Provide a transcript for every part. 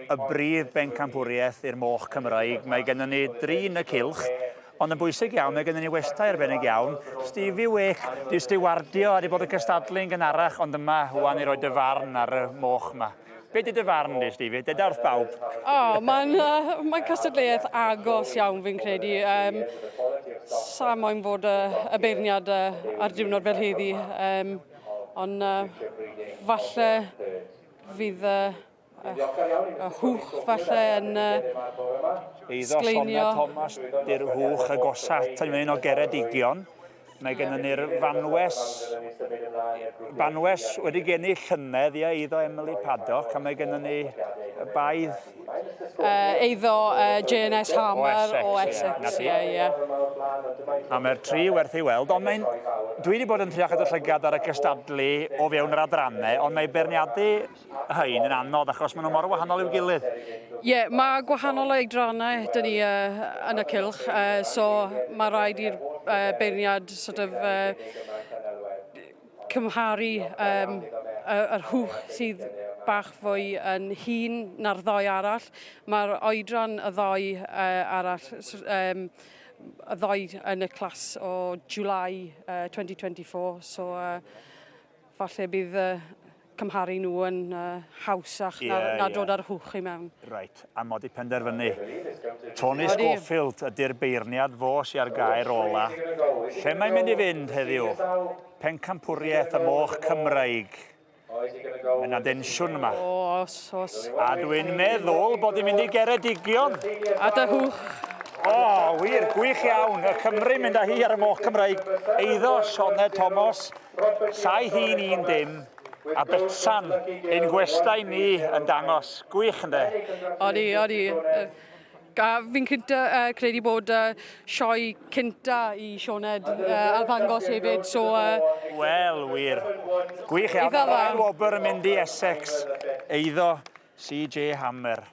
y brif bencampwriaeth i'r moch Cymraeg. Mae gennym ni dri yn y cylch, ond yn bwysig iawn, mae gennym ni westai arbennig iawn. Stevie Wake, di stiwardio a di bod yn cystadlu'n gynharach, ond yma wan i roi dy farn ar y moch yma. Be di dy farn di, Stevie? Deda wrth bawb. O, oh, mae'n uh, mae cystadleuaeth agos iawn fi'n credu. Um, sa moyn fod y, y beirniad uh, ar diwrnod fel heddi. Um, ond uh, falle fydd y, y, y hwch falle yn uh, Eiddo sgleinio. Sioned Thomas, di'r hwch agosa ata ni, un o Geredigion. Mae gennym ni'r Fanwes, Banwes wedi geni llynedd, ie, eiddo Emily Paddock, a mae gennym ni y baedd Eiddo JNS Harmer o o Essex, Essex, ie, ie, ie. A mae'r tri werth ei weld, ond mae'n... Dwi wedi bod yn trio cadw llygad ar y cystadlu o fewn yr adrannau, ond mae beirniadu hein yn anodd achos maen nhw mor wahanol i'w gilydd. Ie, yeah, mae gwahanol oedrannau dyn ni uh, yn y cylch, uh, so mae rhaid i'r uh, beirniad sort of, uh, cymharu um, yr hwch sydd bach fwy yn hŷn na'r ddoi arall. Mae'r oedran y ddoi uh, arall, um, y ddoi yn y clas o July uh, 2024, so uh, falle bydd uh, cymharu nhw yn uh, hawsach yeah, na, na yeah. dod ar hwch i mewn. Reit, a mod i penderfynu. Tony Schofield ydy'r beirniad fo sy ar gair ola. Lle mae'n mynd i fynd heddiw? Pencampwriaeth y moch Cymraeg. Mae yna densiwn yma. Os, os. A dwi'n meddwl bod hi'n mynd i Geredigion. A dy hwch. O, oh, wir, gwych iawn. Y Cymru mynd â hi ar y moch Cymraeg. Eiddo Sioned Thomas, 7-1-1 dim. A Betsan, ein gwestai ni yn dangos. Gwych ynddo? Odi, odi. A fi'n cynta, uh, credu bod uh, sioe cynta i Sioned uh, arddangos hefyd, so... Uh, Wel, wir. Gwych iawn. Eitha dda. Ail wobr yn mynd i Essex. Eiddo CJ Hammer.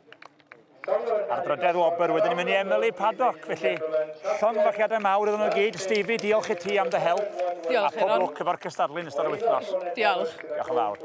A'r drydedd wobr wedyn yn mynd i Emily Paddock. Felly, llongyfarchiadau mawr iddyn nhw gyd. Stevie, diolch i ti am dy help. Diolch, A pob Euron. lwc efo'r cystadlu yn ystod yr wythnos. Diolch. Diolch yn fawr.